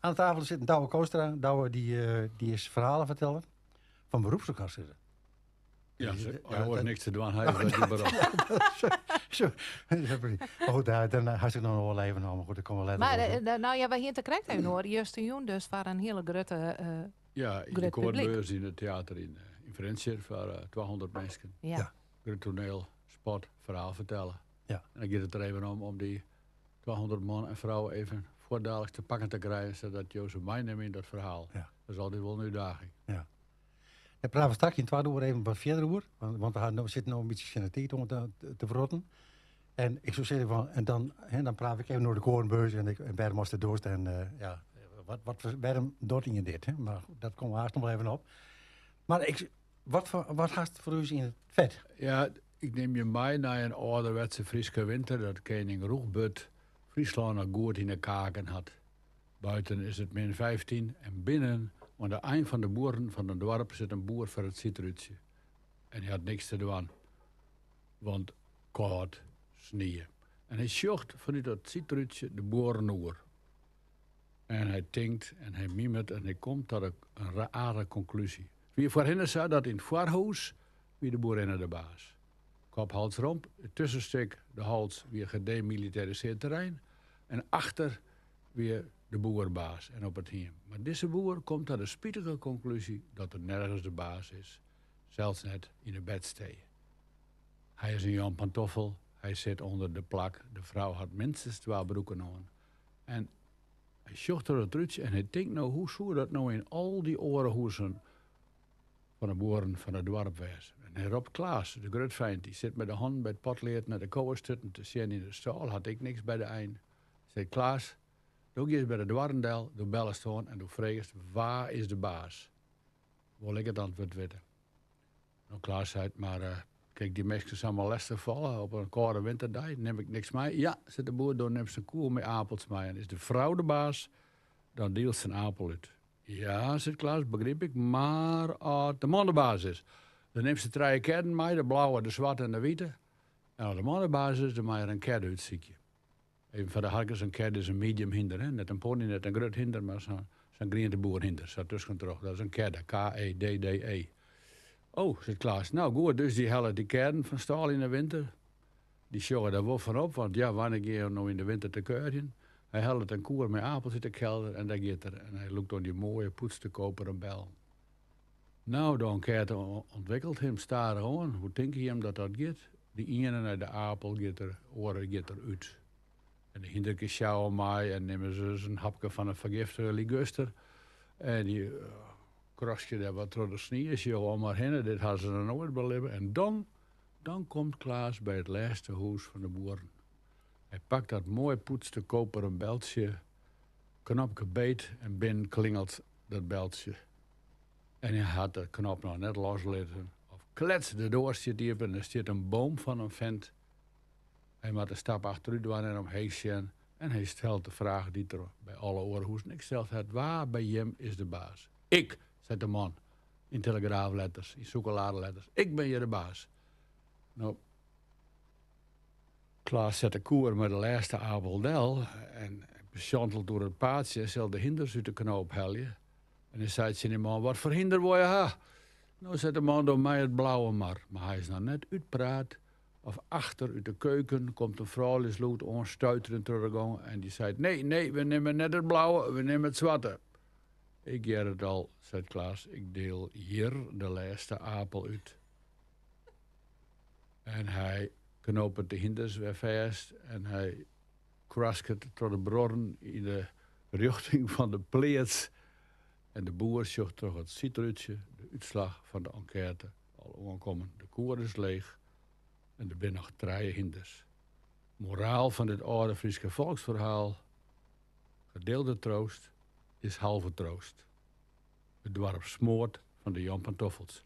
Oan tafel sit Douwe Kootstra. Douwe dy is ferhaleferteller. Fan beroep soe ik hast sizze. Ja, hy hoecht niks te dwaan, hy is by dy berop. Zo, mar goed, dan hast ek noch in oar leven mar goed, dêr komme we letter Mar eh, nou ja, wy hiene it der krekt even oer. Justerjûn dus foar in hiele grutte Ja, yn de Koornbeurs yn it teater yn Frjentsjer foar 200 minsken. Ja. Grut toneel, sport, ferhaal fertelle. Ja. En dan giet it der even om om dy 200 man en frou even fuortdaliks te pakken te krijen, sadat jo se meinimme yn dat ferhaal. Ja. Dat is altyd wol in útdaging. Ja. Dêr prate we straks yn twadde oere even wat fierder oer. Want we sitte no in bytsje tsjin de tiid oan te wrotten. En ik soe sizze fan, en dan, hè, dan praat ik even oer de Koornbeurs en, ik, en wêrom ast it dochst en uh, ja, wat, wat, wêrom docht ien dit? Hè? Mar dat komme we aanst noch wol even op. Mar ik, wat, wat hast foar ús yn it fet? Ja, ik nim je mei nei in âlderwetse Fryske winter dat kening Rûchburd Fryslân noch goed yn 'e kaken hat. Buiten is it min 15 en binnen, oan de ein fan de buorren fan it doarp, sit in boer foar it sytrútsje. En hy hat niks te dwaan, want kâld, snie. En hy sjocht fanút dat sytrútsje de buorren oer. En hy tinkt en hy mimet en hy komt ta in aardige konklúzje. It wie foarhinne sa dat yn it foarhûs wie de boerinne de baas. Kop, hals, romp, it tussenstik, de hals, wie gedemilitariseard terrein en achter wie de boer baas en op it hiem. Mar dizze boer komt ta de spitige konklúzje dat er nergens de baas is, sels net yn 'e bedstee. Hy is in Jan Pantoffel, hy sit ûnder de plak, de frou hat minstens twa broeken oan. En hy sjocht troch it rútsje en hy tinkt no, hoe soe dat no yn al dy oare huzen fan 'e buorren fan it doarp wêze? En hy ropt Klaas, de grutfeint, dy sit mei de hannen by it potlead nei de kowesturten te sjen yn de stâl, hat ek niks by de ein. Seit Klaas, do giest by de doarren del, do bellest oan en do fregest wa is de baas? Wol ik it antwurd witte. No Klaas seit, mar kin ik dy minsken samar lestich falle op in kâlde winterdei? Nim ik niks mei? Ja, seit de boer, do nimst in koer mei apels mei en is de frou de baas, dan dielst in apel út. Ja, seit Klaas, begryp ik, mar as de man de baas is, dan nimst de trije kedden mei, de blauwe, de swarte en de wite. En as de man de baas is, dan mei er in kedde útsykje. Even foar de harkers, in kedde is in medium hynder, hè? Net in pony, net in grut hynder, mar sa'n grienteboerhynder, sa tuskentroch. Dat is in kedde, K-E-D-D-E. Oh, seit Klaas, nou goed, dus dy hellet dy kedden fan stâl yn 'e winter. Dy sjogge der wol fan op, want ja, wannear gean jo no yn de winter te kuierjen? Hy hellet in koer mei apels út de kelder en dêr giet er en hy lûkt oan dy moaie poetste koperen bel. Nou, de enkête ûntwikkelt him stadichoan. Hoe tinke jim dat dat giet? De iene nei de apel giet der, oare giet der út. En de hynderkes sjouwe mei en nimme se ris in hapke fan in fergiftige liguster. En dy kraskje dêr wat troch de snie, sjogge om har hinne, dit ha se noch noait belibbe. En dan, dan komt Klaas by it lêste hûs fan de buorren. Hy pakt dat moai poetste koperen beltsje, knopke beet en binnen klingelt dat beltsje. En hy hat de knop noch net loslitten of klets, de doar stiet iepen en der stiet in boom fan in fint. Hy moat in stap achterút dwaan en omheech sjen en hy stelt de fraach dy't er by alle oare hûzen ek steld hat, wa by jim is de baas? Ik, seit de man yn telegraafletters, yn sûkeladeletters, ik bin hjir de baas. No, Klaas set de koer mei de lêste apel del en besjantelt oer it paadsje en sil de hynders út de knoop helje. En hy seit tsjin dy man, Wat foar hynder wol je ha? No, seit de man, do mei it blauwe mar. Mar hy is noch net útpraat of achter út de keuken komt in frouljuslûd oanstuiterjen troch de gong en dy seit, Nee, nee, we nimme net it blauwe, we nimme it swarte. Ik hear it al, seit Klaas, ik deel hjir de lêste apel út. En hy knopet de hynders wer fêst en hy krasket troch de bruorren yn de rjochting fan de pleats. En de boer sjocht troch it sytrútsje de útslach fan de enkête al oankommen. De koer is leech en der binne noch trije hynders. Moraal fan dit âlde Fryske folksferhaal, gedeelde troost is halve troost. It doarp smoart fan de Jan Pantoffels.